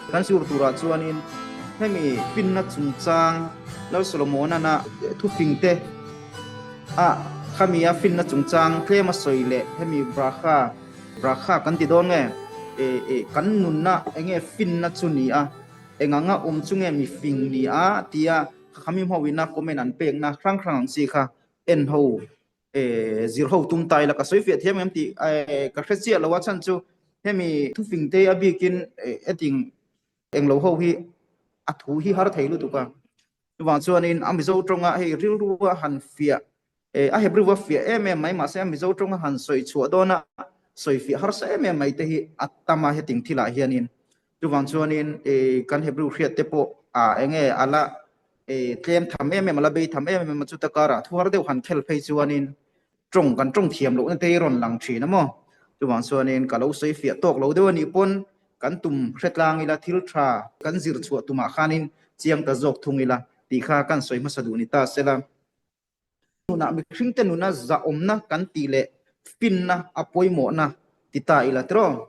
Kan sur turah chuanin hemi finna chungchang Lal Solomon-ana thufingte a khami a finna chungchang tlem a sawi leh hemi Bracha, Bracha kan ti dawn nge? Kan nunna enge finna chu ni a, enganga awm chu nge mi fing ni a tia khami hmawina comment an pekna hrang hrang ang chi kha en ho zir ho tum ta ila ka sawi fiah thiam em tih ka hre chiah lo a chhan chu hemi thufing te a bikin heting englo ho hi a thu hi har thei lutuk a chuvang chuanin a Mizo tawnga hei rilru a han fiah a Hebrew a fiah em em mai mahse a Mizo tawnga han sawi chhuah dawn a sawi fiah harsa em em mai te hi a tam a heting thilah hianin Chuvang chuanin kan Hebrew hriat te pawh a enge a la tlem tham em em, a la bei tham em em a, chuta karah thuar deuh han khel phei chuanin tawng kan tawng thiam lohna te hi rawn lang thin a maw. Chuvang chuanin ka lo sawi fiah tawk lo deuh a nih pawn kan tum hre tlang ila thil tha kan zir chhuah tumah khanin chiang ta zawk thung ila tih kha kan sawi hmasa duh ni ta sela. Nunah mihringte nuna zahawmna kan tih leh finna a pawimawhna ti ta ila tiraw?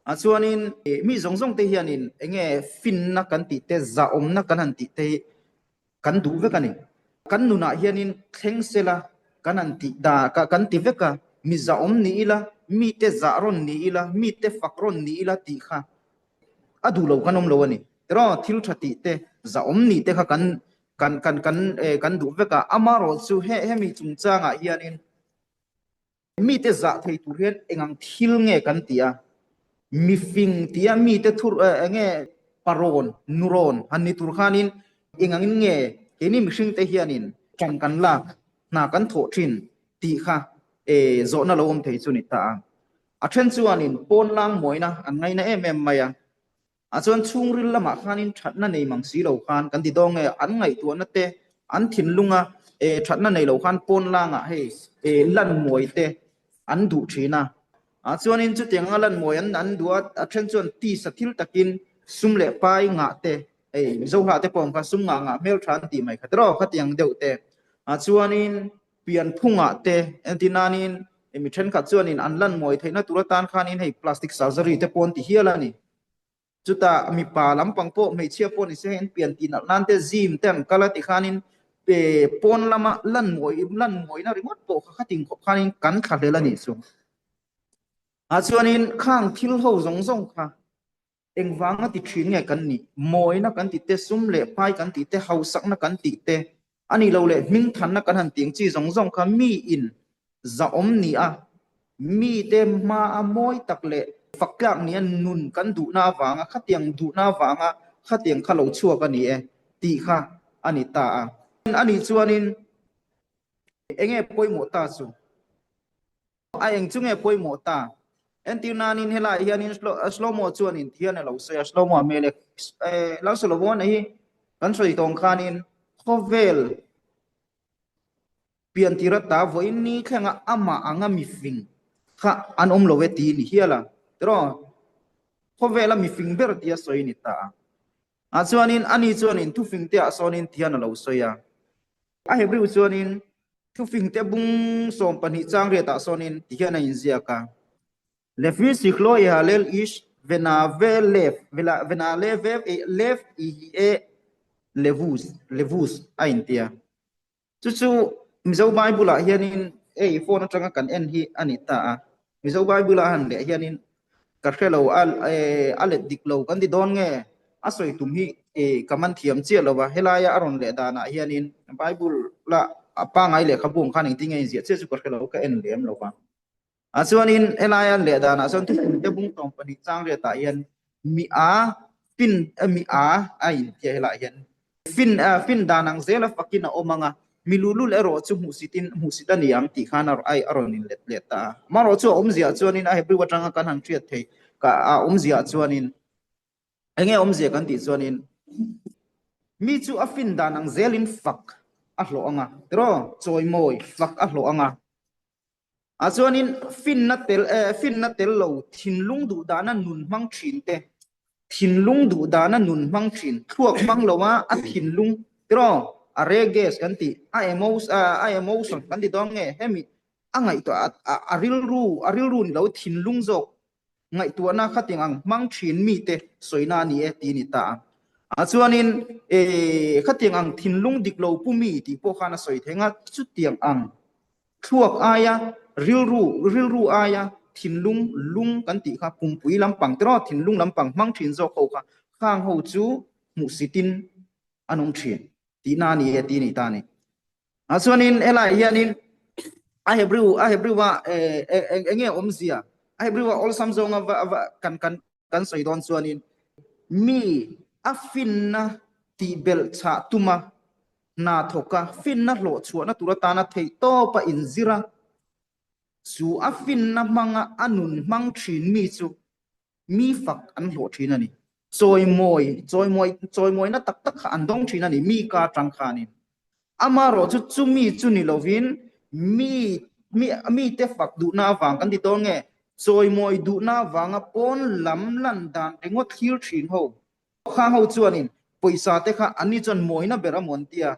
Ah chuanin mi zawng zawng te hianin enge finna kan tih te zahawmna kan han tih te hi kan duh vek a ni. Kan nunah hianin thleng sela kan han tih da kan ti vek a, mi zahawm ni ila, mite zah rawn ni ila, mite fak rawn ni ila tih kha a duh lo kan awm lo a ni. Tiraw thil tha tih te zahawm nih te kha kan kan kan kan kan duh vek a, amarawh chu he hemi chungchangah hianin mite zah thei tur hian engang thil nge kan ti a, mifing tia mite thur enge parawn nurawn han ni tur khanin engangin nge keini mihringte hianin ṭan kan lak hna kan thawh ṭhin tih kha zawhna lo awm thei chu ni ta a. A then chuanin pawnlang mawina an ngaina em em mai a, a chuan chhungril lamah khanin thatna nei mang si lo khan kan ti dawng nge an ngaihtuahna te an thinlunga thatna nei lo khan pawnlangah hei lan mawi te an duh thin a, a chuanin chutiang anga lan mawi an an duh a, a then chuan tisa thil takin sum leh pai ngah te hei Mizo hla te pawh ang kha sum ngah ngah hmeltha an tih mai kha tiraw khatiang deuh te, a chuanin Pianphungah te entir nanin mi thenkhat chuanin an lan mawi theihna tur atan khanin hei plastic surgery te pawh an ti hial a ni. Chutah mipa lampang pawh hmeichhia pawh ni se hei an pian tih nalh nan te gym te an kal a ti khanin pawn lama lan mawi lan mawina ringawt pawh kha khatin khawp khanin kan thlahlel a nih chu. Ah chuanin khang thil ho zawng zawng kha Engvanga ti thin nge kan nih? Mawina kan tih te, sum leh pai kan tih te, hausakna kan tih te, a nih loh leh hmingthanna kan han tih ang chi zawng zawng kha miin zahawm ni a, mite hmaa mawi tak leh fak tlak nia nun kan duhna avanga khatiang duhna avanga khatiang kha lo chhuak a ni e tih kha a ni ta a. A nih chuanin enge pawimawh ta chu? A eng chu nge pawimawh ta? Entir nanin helaiah hianin Shlomo chuanin thian a lo sawi a, Shlomo a hmel e. Lal Solomon-a hi kan sawi tawng khanin khawvel pian tir ata vawiin ni thlenga amah anga mifing kha an awm lo e ti ni hial a, tiraw? Khawvela mifing ber tia sawi a ni ta a. Ah chuanin ani chuanin thufing te ah sawnin thian a lo sawi a. A Hebrew chuanin Thufingte bung 12 chang riatah sawnin ti hian a inziak a, Lefi sikhlo ihalel ish venave lev venale vev lev ihie levus levus a intia. Chu chu Mizo Bible-ah hianin hei phone atanga kan en hi a ni ta a. Mizo Bible a han leh hianin ka hre lo a a let dik lo kan ti dawn nge a sawi tum hi ka man thiam chiah lo va helaia a rawn leh danah hianin Bible la a pangai lehkhabu ang khan engtin nge inziah chiah chu ka hre lo ka en lem lo va a chuanin helaia leh danah chuan thuthlung te bung tawng pahnih chang riatah hian Mi a fin mi a a intia helaiah hian fin fin dan ang zela fakin a awm ang a, mi luhlul erawh chu hmuhsitin hmuhsit a ni ang tih khan a a rawn inlet let ta a. Amaherawh chu a awmziah chuanin a Hebrew atanga kan han hriat theih ka a awmziah chuanin enge awmzia kan tih chuanin mi chu a fin dan ang zelin fak a hlawh ang a, tiraw chawimawi fak a hlawh ang a. Ah chuanin finna tel eh finna tel lo thinlung duh dana nun hmang thin te, thinlung duh dana nun hmang thin, thluak hmang lo a a thinlung tiraw a reges kan tih a emo a emotion kan ti dawn nge hemi a ngaihtuah a rilru a rilru ni lo thinlung zawk. Ngaihtuahna khatiang ang hmang thin mite sawina a ni e tih a ni ta a. A chuanin khatiang ang thinlung dik lo pu mi tih pawh khan a sawi thei ang a, chutiang ang thluak aia rilru, rilru aia thinlung lung kan tih kha pumpui lampang te rawh thinlung lampang hmang thin zawk ho kha khang ho chu hmuhsitin an awm thin tihna a ni e tih a ni ta a ni. A chuanin helaiah hianin a Hebrew a Hebrew a eng nge awmzia a Hebrew a awlsam zawnga va kan kan kan sawi dawn chuanin mi a finna tih belh chhah tuma hna thawka finna hlawh chhuahna tur atana theih tawpa inzir a, chu a finna hmanga a nun hmang thin mi chu Mi fak an hlawh thin a ni. Chawimawi, chawimawi, chawimawina tak tak kha an dawng thin a ni, mi ka atang khanin. Amaherawh chu chumi chu ni lovin mi, mi, mite fak duhna avang kan ti dawn nge, chawimawi duhna avanga pawn lam lan dan ringawt thlir thin ho. Khang ho chuanin pawisa te kha anni chuan mawina ber a maw an tia,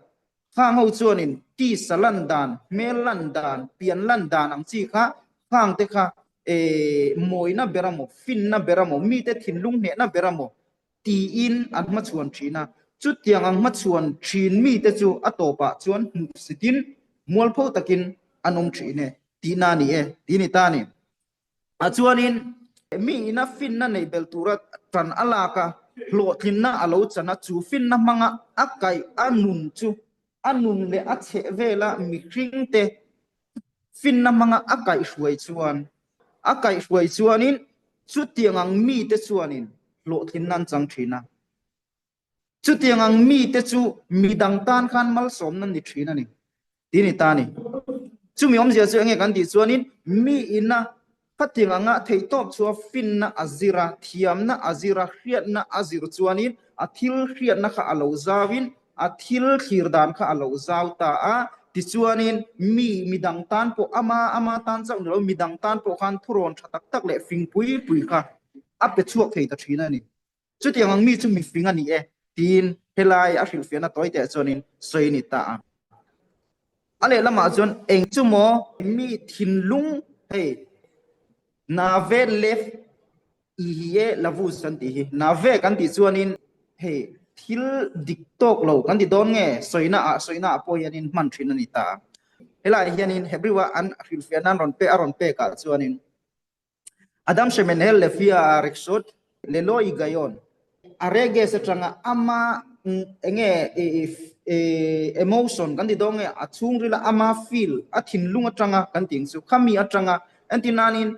Khang ho chuanin tisa lan dan, hmel lan dan, pian lan dan ang chi kha khang te kha mawina ber a maw, finna ber a maw, mite thinlung hnehna ber a maw tiin an hmachhuan thin a. Chutiang ang hmachhuan thin mite chu a tawpah chuan hmuhsitin mualpho takin an awm thin e tihna a ni e, tih a ni ta a ni. A chuanin mi ina finna neih belh tura tan a lak a, hlawhtlinna a lo chan a, chu finna hmanga a kaih a nun chu a nun leh a chheh vela mihringte finna hmanga a kaihhruai chuan a kaihhruai chuanin chutiang ang mite chuanin hlawhtlinna an chang thin a. Chutiang ang mite chu midang tan khan malsawmna ni thin a ni, tih ni ta a ni. Chumi awmzia chu enge kan tih chuanin mi ina khatiang anga theihtawp chhuah finna a zir a, thiamna a zir a, hriatna a zir chuanin a thil hriatna kha a lo zauin a thil thlir dan kha a lo zau ta a, tichuanin mi midang tan pawh ama ama tan chauh ni lo midang tan pawh khan thurawn tha tak tak leh fing pui pui kha a pe chhuak thei ta thin a ni. Chutiang ang mi chu mifing a ni e, tiin helai a hrilhfiahna tawi teh chuanin sawi a ni ta a. A lehlamah chuan eng chu maw mi thinlung hei Nave Lev Ihie Lavus kan tih hi. Nave kan tih chuanin hei thil dik tawk lo kan ti dawn nge sawina ah sawina ah pawh hianin hman thin a ni ta a. Helaiah hianin Hebrew a an hrilhfiahna an rawn pek a rawn pek ah chuanin Adam Shemenel Lefia a Rexot Leloi Gayon a Reges atanga ama enge emotion kan ti dawn nge a chhungrila ama feel a thinlung atanga kan tih ang chu khami atanga entir nanin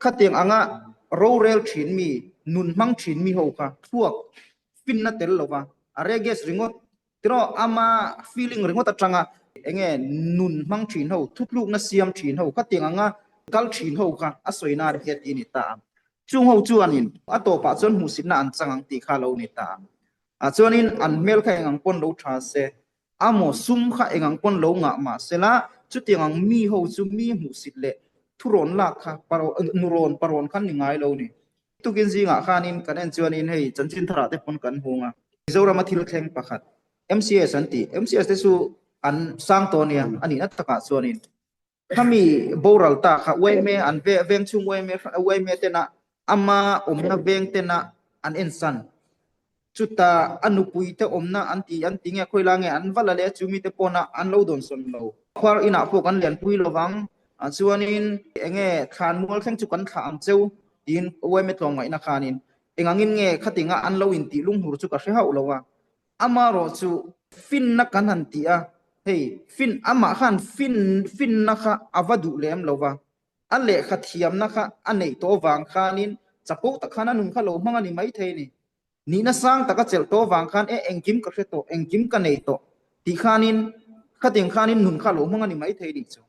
khatiang anga rorel thin mi nun hmang thin mi ho kha thluak finna tel lova a Reges ringawt Tiraw ama feeling ringawt atanga enge nun hmang thin ho, thutlukna siam thin ho, khatiang anga kal thin ho kha a sawi na ri hian tih a ni ta ang. Chung ho chuanin a tawpah chuan hmuhsitna an chang ang tih kha a lo ni ta ang. Ah chuanin an hmel kha engang pawn lo tha se, amaw sum kha engang pawn lo ngah mah sela, chutiang ang mi ho chu mi hmuhsit leh thurawn lak kha nurawn parawn kha an ni ngai lo ni. Tukin zingah khanin kan en chuanin hei chanchin tharah te pawn kan hung a. Mizorama thil thleng pakhat MCS an tih, MCS te chu an sang tawh ania, a nihna takah chuanin khami boral ta kha yma an veng chhung yma yma tena ama awmna veng tena an en san. Chutah a nupui te awmna an ti an ti nge khawi la nge an va la leh chu mite pawna an lo dawnsawn lo. Khuar inah pawh kan lianpui lovang chuanin enge thlan mual thleng chu kan thlah ang cheu tiin yma tlawmngaihna khanin engangin nge khatinga an lo intih lunghnur chu ka hre hauh lo a. Amaherawh chu finna kan han ti a, hei fin amah khan fin finna kha a va duh lem lo va, a lehkha thiamna kha a neih tawh vang khanin chapo tak khan a nun kha lo hmang a ni maithei a ni. Nihna sang taka chelh tawh vang khan e engkim ka hre tawh, engkim ka nei tawh tih khanin khating khanin nun kha lo hmang a ni maithei nih chu.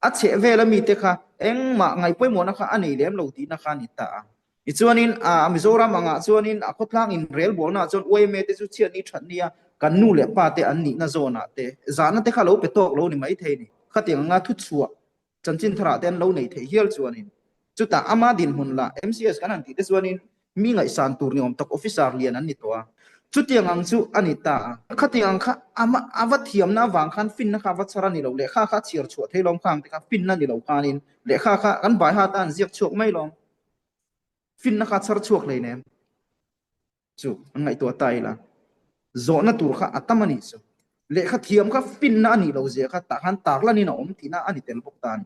A chheh vela mite kha engmah ngaihpawimawhna kha a nei lem lo tihna kha a ni ta a. Tichuanin a Mizoram angah chuanin a khawtlang inrelbawlnaah chuan yma te chu chhiatni thatni a kan nu leh pa te an nihna zawnah te zahna te kha lo pe tawk lo ni maithei a ni. Khatiang anga thuchhuah Chanchin tharah te an lo nei theih hial chuanin chutah ama dinhmun lah MCS kan han tih te chuanin mi ngaihsan tur ni awm tak officer lian an ni tawh a, chutiang ang chu a ni ta a. Khatiang ang kha ama a va thiamna avang khan finna kha a va chhar a ni lo, lehkha kha a chhiar chhuah thei lawm khang te kha finna ni lo khanin lehkha kha kan bai hat a an ziak chhuak mai lawm. Finna kha chhar chhuak hleinem. Chu an ngaihtuah ta ila. Zawhna tur kha a tam a nih chu. Lehkha thiam kha finna a nih lo zia kha tah khan tarlanin a awm tihna a ni tel bawk ta a ni.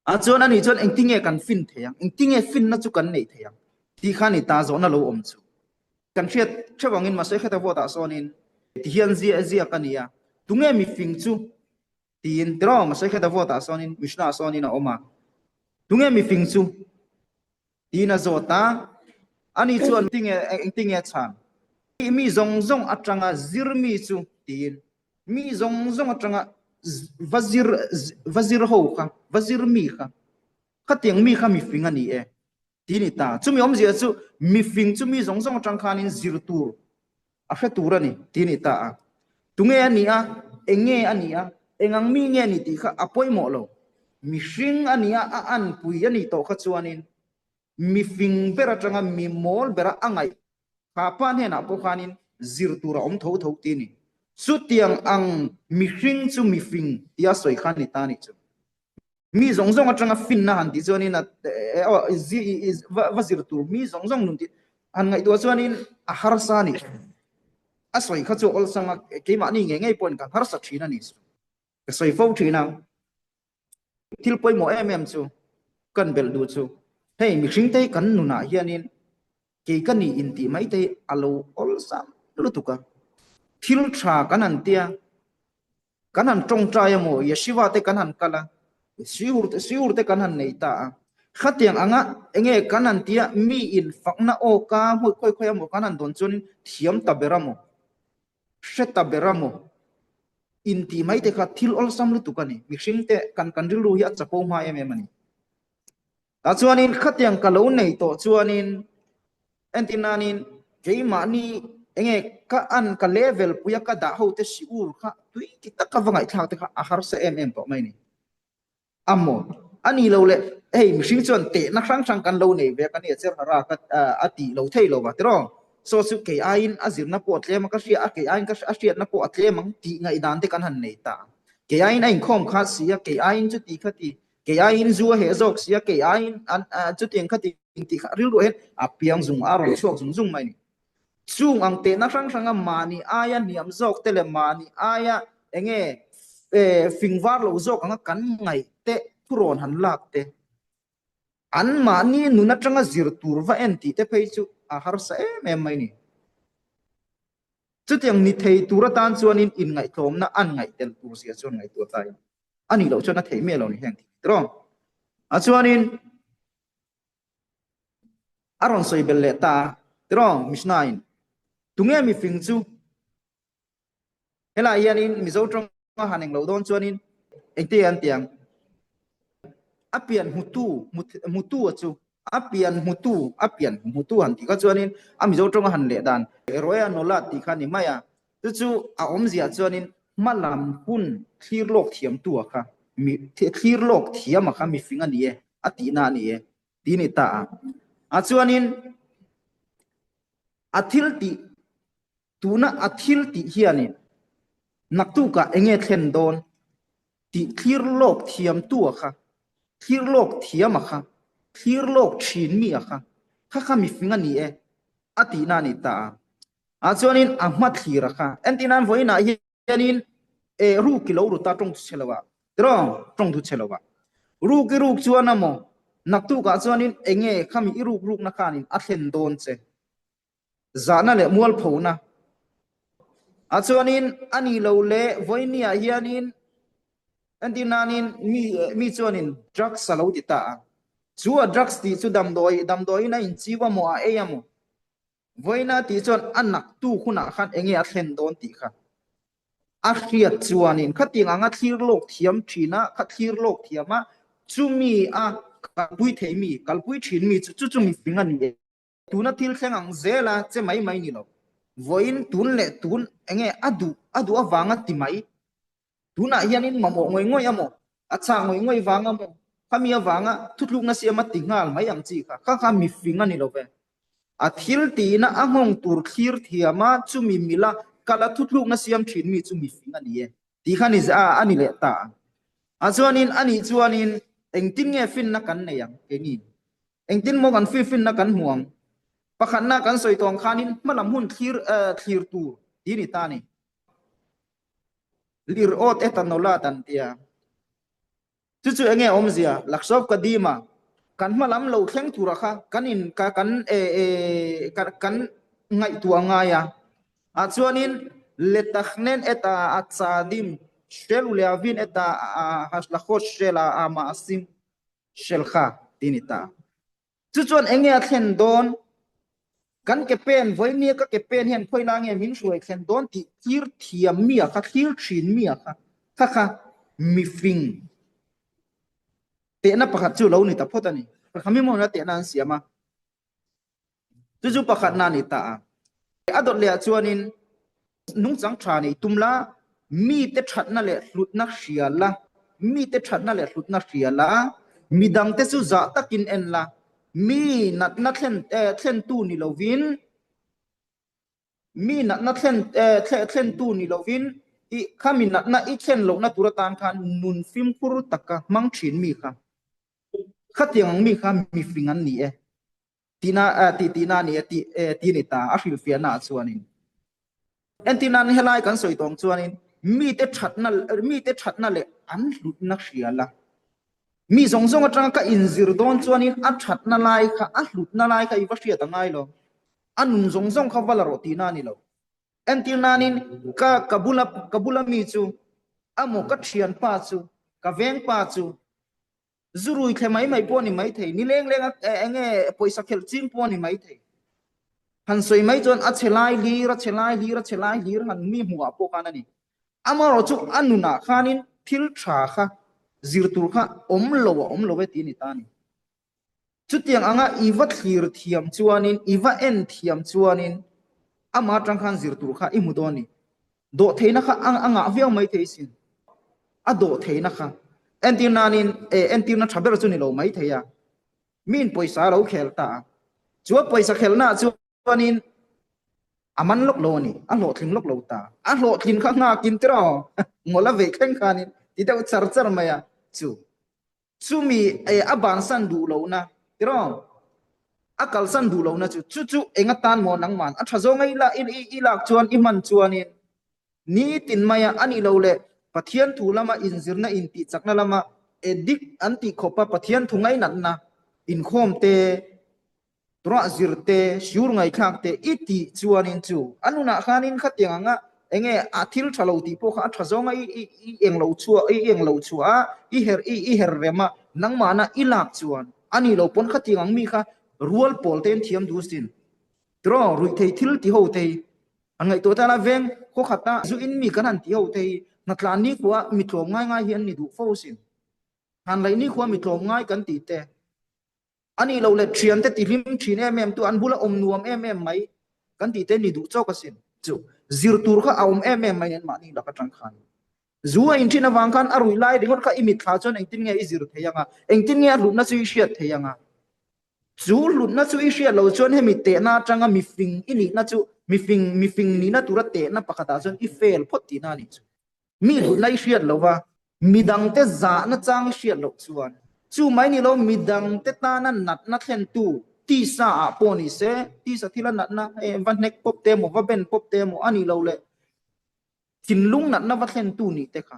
A chuan ani chuan engtinge kan fin thei ang, engtinge finna chu kan neih thei ang tih kha ni ta zawhna lo awm chu. Kan hriat theuh angin mahse heta vote ah sawnin ti hian zia ziak a ni a, tunge mifing chu tiin tiraw mahse heta vote ah sawnin Mishnah ah sawnin a awm a, tunge mifing chu tiin a zawt a, ani chuan engtinge engtinge a chhan mi zawng zawng atanga zir mi chu tiin Mi zawng zawng atanga va zir va zir ho kha, va zir mi kha, khatiang mi kha mifing a ni e ti ni ta. Chumi awmzia chu mifing chu mi zawng zawng atang khanin zir tur a hre tur a ni ti ni ta a. Tunge a nih a, eng nge a nih a, eng ang mi nge a ni tih kha a pawimawh lo. Mihring a nih a, a anpui a nih tawh kha chuanin mifing ber atanga mi mawl bera a ngaih Kha pa hnenah pawh khanin zir tur a awm tho tho ti a ni. Chutiang ang mihring chu mifing tia sawi kha ni ta nih chu. Mi zawng zawng atanga finna han tih chuanin a va zir tur mi zawng zawng nun tih han ngaihtuah chuanin a harsa a ni. A sawi kha chu awlsam a, keimahni ngei ngei pawhin kan harsa thin a ni chu. Ka sawi fo thin a. Thil pawimawh em em chu kan belh duh chu hei mihring te hi kan nunah hianin kei ka nih intih mai te hi a lo awlsam lutuk a. Thil tha kan han tia, kan han tawngtai emaw Yeshiva te kan han kal a, Shiur te Shiur te kan han nei ta a. Khatiang anga enge kan han tia mi in fakna aw ka hmawih khawi khawi emaw kan han dawn chuanin thiam ta ber emaw hre ta ber a maw? Intih mai te kha thil awlsam lutuk a ni. Mihring te kan kan rilru hi a chapo hma em em a ni. Tah chuanin khatiang ka lo nei tawh chuanin entir nanin keimahni enge ka an ka level puia ka dah ho te siur kha tui ti taka va ngaihthlak te kha a harsa em em tawh mai a ni. A maw? A ni lo le, hei mihring chuan tehna hrang hrang kan lo nei ve a, kan i a cher harh a, ka a tih lo thei lo va tiraw? Saw chu kei aiin a zirna pawh a tlem a, ka hria a, kei aiin ka a hriatna pawh a tlem ang tih ngaihdan te kan han nei ta. Kei aiin a inkhawm kha si a, kei aiin chuti kha ti, kei aiin zu a heh zawk si a, kei aiin an chutiang kha ti tih kha rilruah hian a piang zung a rawn chhuak zung zung mai a ni. Chung ang tehna hrang hranga mahni aia hniam zawk te leh mahni aia enge fing var lo zawk anga kan ngaih te thurawn han lak te, an mahni nun atanga zir tur va en tih te phei chu a harsa em em mai ni. Chutiang ni thei tur atan chuanin inngaihtlawmna an ngaih tel tur zia chuan ngaihtuah ta ila a nih loh chuan a theih miah lo ni heng tih tiraw. A chuanin. A rawn sawi belh leh ta a, tiraw Mishnah-in, Tunge mifing chu? Helaiah hianin Mizo tawnga han englo dawn chuanin engte an ti ang? A pian hmutu, hmutu a chu, a pian hmutu, a pian hmutu han tih kha chuanin a Mizo tawnga han leh dan, Roya Nolad tih kha a ni mai a, chu chu a awmziah chuanin hma lam hun thlir lawk thiamtu a kha, mi thlir lawk thiam a kha mifing a ni e, a tihna a ni e. Ti ni ta a. A chuanin a thil tih tuna a thil tih hianin naktukah enge thlen dawn tih thlir lawk thiamtu a kha, thlir lawk thiam a kha, thlir lawk thin mi a kha, kha kha mifing a ni e a tihna a ni ta a. A chuanin a hma thlir a kha. Entirnan vawiinah hian Hianin e ruk i lo rut a tawng thu chhe lo ah tiraw tawng thu chhe lo ah ruk i ruk chuan a maw naktukah chuanin enge khami i ruk rukna khanin a thlen dawn che zahna leh mualphona a chuanin a ni lo leh vawinia hianin entir nanin mi mi chuanin drugs a lo ti ta a chu a drugs tih chu damdawi damdawiin a inchiu a maw a ei a maw Vawiina tih chuan a naktu hunah khan enge a thlen dawn tih kha a hriat chuanin khatiang anga thlir lawk thiam thin a, kha thlir lawk thiam a, chumi a kalpui thei mi, kalpui thin mi chu chu chu mifing a ni e. Tuna thil thleng ang zel a che mai mai ni lo. Vawiin tun leh tun enge a duh a duh avanga ti mai. Tunah hianin mamawh ngawih ngawih a maw? A chah ngawih ngawih vang a maw? Khami avanga thutlukna siam a ti nghal mai ang chi kha. Kha kha mifing a ni lo ve. A thil tihna a nghawng tur thlir thiam a, chumi mila kal a thutlukna siam thin mi chu mifing a ni e tih kha ni a ni leh ta ang. A chuanin a nih chuanin engtin nge finna kan nei ang keini? Engtin maw kan finfinna kan hmu ang? Pakhatna kan sawi tawng khanin hmalam hun thlir thlir tur ti ni ta ni. Lir awt e ta nolat an tia. Chu chu enge awmzia? Laksawp ka dim a, kan hmalam lo thleng tura kha kan in ka kan e e kan ngaihtuah ngai a. Ah chuanin Letakhnen et a atzadim shel uleavin et a hashlakhot shel a a ma'asim shel kha ti ni ta. Chu chuan enge a thlen dawn? Kan ke pen, vawinia ka ke pen hian khawi la nge min hruai thlen dawn tih thlir thiam mi a kha, thlir thin mi a kha, kha kha mifing tehna pakhat chu lo ni ta phawt a ni. Kha mi mawina tehna an siam a. Chu chu pakhatna a ni ta a. A dawt leh ah chuanin nungchang tha nei tum la, mite thatna leh hlutna hria la, mite thatna leh hlutna hria la, midangte chu zah takin en la, mi natna thlen thlentu ni lovin, Mi natna thlen thlentu ni lovin i kha mi natna i thlen lohna tur atan khan nun fimkhur taka hmang thin mi kha khatiang ang mi kha mifing an ni e tihna tih tihna a ni e tih tih a ni ta a hrilhfiahna ah chuanin entirnan helai kan sawi tawng chuanin mite thatna mite thatna leh an hlutna hria la mi zawng zawng atanga ka inzir dawn chuanin a thatna lai kha a hlutna lai kha i va hriat a ngai lo. A nun zawng zawng kha va la rawh tihna a ni lo. Entir nanin ka ka bula ka bula mi chu amaw ka thianpa chu ka vengpa chu zurui thle mai mai pawh a ni mai thei, ni leng leng a enge pawisa khelh ching pawh a ni mai thei. Han sawi mai chuan a chhe lai hlir a chhe lai hlir a chhe lai hlir han mi hmuh ah pawh khan a ni. Amaherawh chu a nunah khanin thil tha kha zir tur kha awm lo a awm lo e tih a ni ta a ni. Chutiang anga i va thlir thiam chuanin, i va en thiam chuanin amah atang khan zir tur kha i hmu dawn ni. Dawhtheihna kha a ngah viau mai thei sin. A dawhtheihna kha entir nanin eh entirna tha ber chu ni lo mai thei a. Miin pawisa a lo khel ta a. Chu a pawisa khelhnaah chuanin a man lawk lo a ni, a hlawhtling lawk lo ta. A hlawhtlin kha nghakin tiraw ngawlh a veih thleng khanin ti deuh char char mai a chu. Chumi a bansan duh lohna tiraw? A kalsan duh lohna chu chu chu eng atan maw nangman a tha zawnga i lak i lak chuan i hman chuanin nitin maia a nih loh leh Pathian thu lama inzirna intihchakna lama addict an tih khawpa Pathian thu ngainatna inkhawm te Ruah zir te, siur ngaihthlak te i tih chuanin chu a nunah khanin khatiang anga enge a thil tha lo tih pawh kha a tha zawnga i i i eng lo chhuah i eng lo chhuah a, i her i i her rem a, nangmahna i lak chuan a nih lo pawn khatiang ang mi kha rual pawl te an thiam duh sin. Tiraw ruihthei thil ti ho te hi an ngaihtuah tan a, veng khaw khata zu in mi kan han ti ho te hi hnatlan nikhua mi tlawm ngai ngai hi an ni duh fo sin. Hmanlaih nikhua mi tlawm ngai kan tih te. A nih loh leh thiante tihlim thin em em tu an bula awm nuam em em mai kan tih te ni duh chawk asin. Chu zir tur kha a awm em em mai nen mahni lak atang khan. Zu a inthin avang khan a ruih lai ringawt kha i mitthla chuan engtin nge i zir thei anga, engtin nge a hlutna chu i hriat thei anga. Chu hlutna chu i hriat loh chuan hemi tehna atanga mifing i nihna chu mifing mifing nihna tura tehna pakhatah chuan i fail phawt tihna a nih chu. Mi hlutna i hriat lo va, midangte zahna chang i hriat loh chuan chu mai ni lo midangte tana natna thlentu tisa ah pawh ni se, tisa thila natna hei va hnek pawp te emaw va ben pawp te emaw a nih loh leh thinlung natna va thlentu nih te kha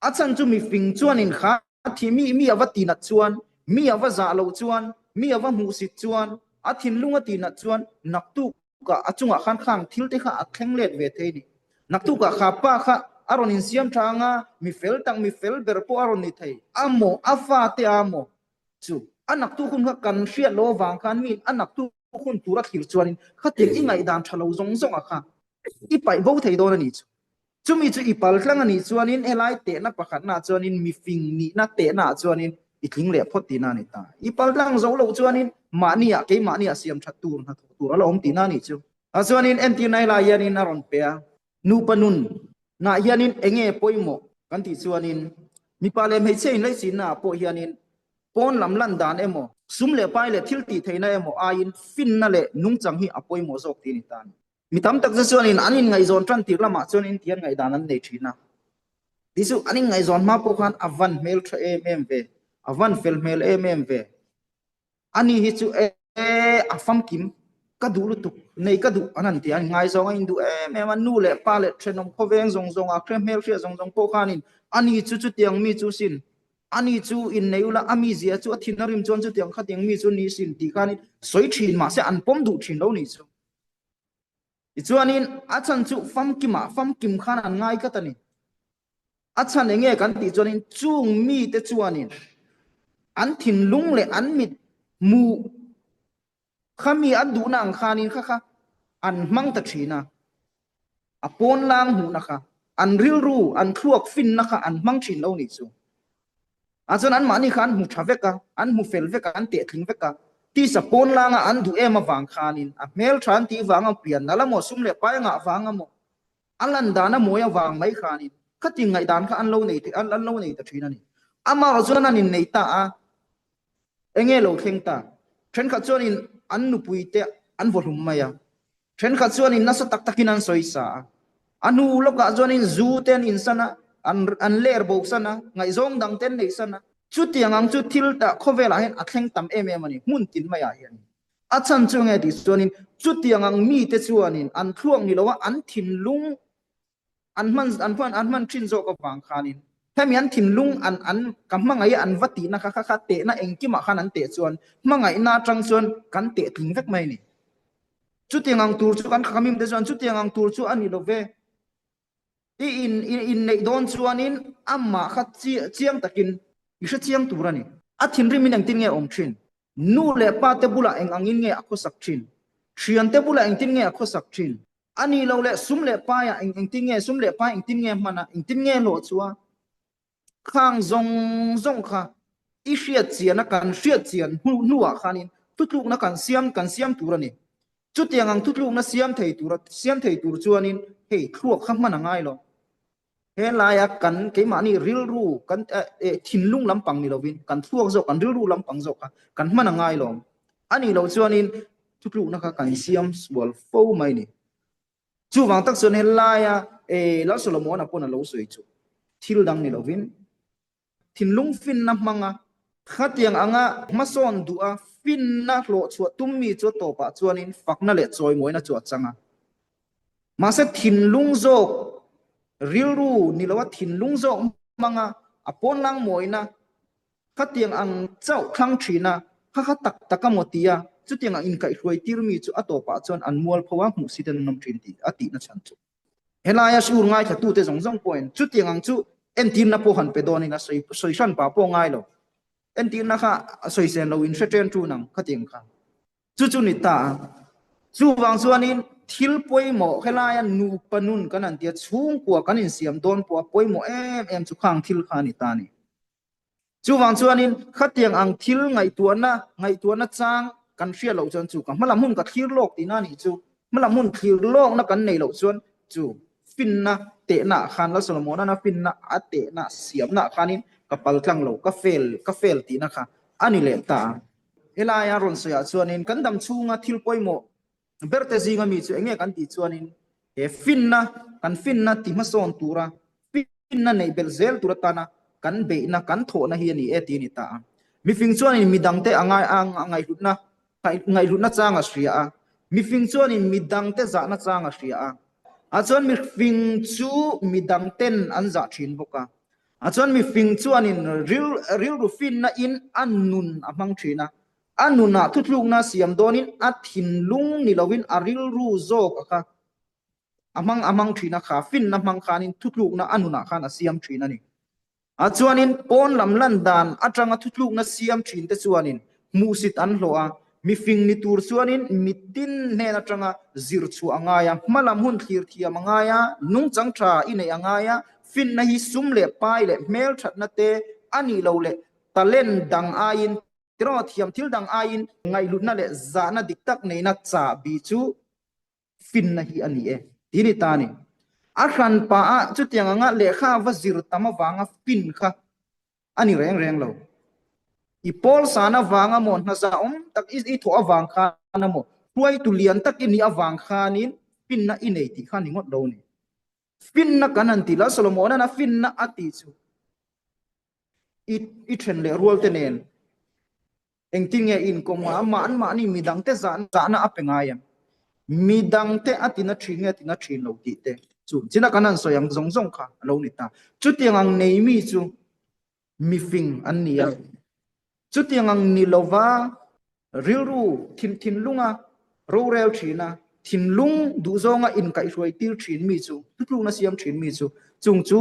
a chhan chu mifing chuanin kha thi mi mi a va tinat chuan mi a va zah loh chuan mi a va hmuhsit chuan a thinlung a tinat chuan naktuk ah a chungah khan khang thil te kha a thleng let ve thei ni. Naktukah kha pa kha a rawn insiam tha anga mi fel tak mi fel ber pawh a rawn ni thei a maw a fa te a maw chu a naktuk hun kha kan hriat loh avang khan mi a naktuk hun tur a thlir chuanin khatiang i ngaihdan tha lo zawng zawng ah kha i paih bo thei dawn a ni chu. Chumi chu i pal tlang a nih chuanin helai tehna pakhatnaah chuanin mifing nihna tehnaah chuanin i tling leh phawt tihna a ni ta. I pal tlang zo loh chuanin mahniah keimahniah siam that tur hnathawh tur a la awm tihna a nih chu. Ah chuanin entirna helai hianin a rawn pe a, nupa nun nah hianin enge pawimawh kan tih chuanin mipa leh hmeichhia inlaichinnaah pawh hianin pawn lam lan dan emaw, sum leh pai leh thil tih theihna emaw aiin finna leh nungchang hi a pawimawh zawk tih a ni ta a ni. Mi tam tak chu chuanin an inngaihzawn tan tir lamah chuan intian ngaihdan an nei thin a. Ti chu an inngaihzawn hma pawh khan a van hmel tha em em ve, a van fel hmel em em ve. Ani hi chu e a famkim ka duh lutuk nei ka duh an han ti a, an ngaizawng a induh em em a, nu leh pa leh thenawm khawveng zawng zawng a hre hmelhriat zawng zawng pawh khanin ani chu chutiang mi chu sin, ani chu innei ula a mizia chu a thin a rim chuan chutiang khatiang mi chu ni sin tih khanin sawi thin mahse an pawm duh thin lo nih chu. Tichuanin a chhan chu famkimah famkim khan an ngai tlat a ni. A chhan eng nge kan tih chuanin chung mite chuanin an thinlung leh an mit hmuh kha mi an duhna ang khanin kha kha an hmang ta thin a, a pawnlang hmuhna kha, an rilru, an thluak finna kha an hmang thin lo nih chu. A chuan anmahni kha an hmu tha vek a, an hmu fel vek a, an tehtling vek a. Tisa pawnlanga an duh em avang khanin a hmeltha an tih vang a pian nalh a maw, sum leh pai a ngah vang a maw, A lan dan a mawi avang mai khanin khati ngaihdan kha an lo nei thei an lo nei ta thin a ni. Amah chuan an innei ta a, enge lo thleng ta? Thenkhat chuanin an nupui te an vaw hlum mai a, thenkhat chuanin nasa tak takin an sawi sa a, a hnu lawkah chuanin zu te an insan a, an an ler bo san a, ngaihzawng dang te an neih san a. Chutiang ang chu thil khawvelah hian a thleng tam em em a ni, hmun tin maiah hian. A chhan chu nge tih chuanin chutiang ang mite chuanin an thluak ni loa an thinlung an hman an hman an hman thin zawk avang khanin hemi an thinlung an an ka hmangaih an va tihna kha kha kha tehna engkimah khan an teh chuan hmangaihna atang chuan kan teh tling vek mai a ni. Chutiang ang tur chu kan khamim te chuan chutiang ang tur chu a ni lo ve. I in inneih dawn chuanin amah kha chiang takin i hre chiang tur a ni. A thinrimin engtin nge awm thin? Nu leh pa te bulah eng angin nge a khawsak thin? Thian te bulah engtin nge a khawsak thin? A nih loh leh sum leh paiah eng engtin nge sum leh pai engtin nge hman a, engtin nge hlawh chu a? Khang zawng zawng kha i hriat chian a, kan hriat chian hnuah khanin thutlukna kan siam kan siam tur a ni. Chutiang ang thutlukna siam thei tur siam thei tur chuanin hei thluak kha hman a ngai lo. He laia kan keimahni rilru kan thinlung lampang ni lovin kan thluak zawk kan rilru lampang zawk kha kan hman a ngai lo. A nih loh chuanin thutlukna kha kan siam sual fo mai ni. Chuvang tak chuan he laia Lal Solomona pawn a lo sawi chu thil dang ni lovin Thinlung finna hmanga khatiang anga hmasawn duh a, finna hlawhchhuah tum mi chu a tawpah chuanin fakna leh chawimawina chu a chang a. Mahse thinlung zawk rilru ni loa thinlung zawk hmanga a pawnlang mawina khatiang ang chauh thlang thin a, kha kha tak tak a maw tia chutiang ang inkaihhruai tir mi chu a tawpah chuan an mualpho a, hmuhsit an awm thin tih a tihna chhan chu. Helaia sur ngaithlatute zawng zawng pawhin chutiang ang chu entirna pawh han pe dawnin a sawi sawi hran pah pawh ngai lo. Entirna kha a sawi sen lo in hre ṭen ṭun ang khatiang kha. Chu chu ni ta a. Chuvang chuanin thil pawimawh helaia nupa nun kan han tia chhungkua kan insiam dawn pawh a pawimawh em em chu khang thil kha a ni ta a ni. Chuvang chuanin khatiang ang thil ngaihtuahna ngaihtuahna chang kan hriat loh chuan chu ka hmalam hun ka thlir lawk tihna a nih chu. Hmalam hun thlir lawkna kan neih loh chuan chu finna tehna ah khan Lal Solomona'n a finna a tehna siamna ah khanin ka pal tlang lo, ka fail ka fail tihna kha a ni leh ta a. Helaia rawn sawiah chuanin kan dam chhunga thil pawimawh berte zinga mi chu eng nge kan tih chuanin he finna, kan finna ti hmasawn tura finna neih belh zel tur atana kan beihna, kan thawhna hi a ni e tih a ni ta a. Mifing chuanin midangte a ngai a ngaihhlutna ngaihhlutna chang a hria a, mifing chuanin midangte zahna chang a hria a. A chuan mifing chu midangten an zah thin bawk a. A chuan mifing chuanin rilru finna in a nun a hmang thin a, A nunah thutlukna siam dawnin a thinlung ni loin a rilru zawk a kha a hmang a hmang thin a kha finna hmang khanin thutlukna a nunah khan a siam thin a ni. A chuanin pawn lam lan dan atanga thutlukna siam thin te chuanin hmuhsit an hlawh a, mifing ni tur chuanin mitin hnen atanga zir chhuah a ngai a, hmalam hun thlir thiam a ngai a, nungchang tha i neih a ngai a, finna hi sum leh pai leh hmelthatna te a nih loh leh talent dang aiin Tiraw thiam thil dang aiin ngaihhlutna leh zahna dik tak neihna chahbi chu finna hi a ni e, ti ni ta a ni. A hran pah a chutiang anga lehkha va zir tam avanga fin kha a ni reng reng lo. I pawl san avanga maw hna zahawm tak i thawh avang khan a maw hruaitu lian tak i nih avang khanin finna i nei tih kha a ni ngawt lo a ni. Finna kan han ti la, Solomona'n a finna a tih chu. I i then leh rual te nen. Engtin nge inkawm nga amah anmahni midangte zahna a pe ngai em? Midangte a tina thin nge tina thin lo tih te chu china kan han sawi ang zawng zawng kha a lo ni ta. Chutiang ang nei mi chu mifing an ni a. Chutiang ang ni lova rilru thin thinlunga rorel thin a, thinlung duhzawnga inkaihhruai tir thin mi chu, thutlukna siam thin mi chu, chung chu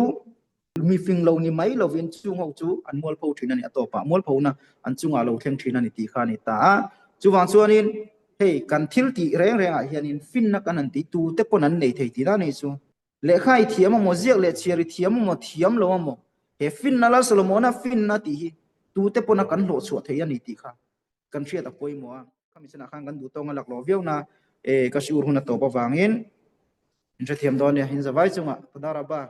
Mi fing lo ni mai lovin chung ho chu an mualpho thin a ni, a tawpah mualphona an chungah lo thleng thin a ni tih kha a ni ta a. Chuvang chuanin hei kan thil tih reng rengah hianin finna kan han tih tute pawn an nei thei tih dan a ni chu. Lehkha i thiam amaw, ziak leh chhiar i thiam amaw, thiam lo amaw, he finna Lal Solomona finna tih hi tute pawna kan hlawhchhuah thei a ni tih kha kan hriat a pawimawh a. Khami chinah khan kan duh tawng a laklawh viau na e ka shiur hun a tawp avangin in hrethiam dawn nia, in zavai chungah Tadara ba.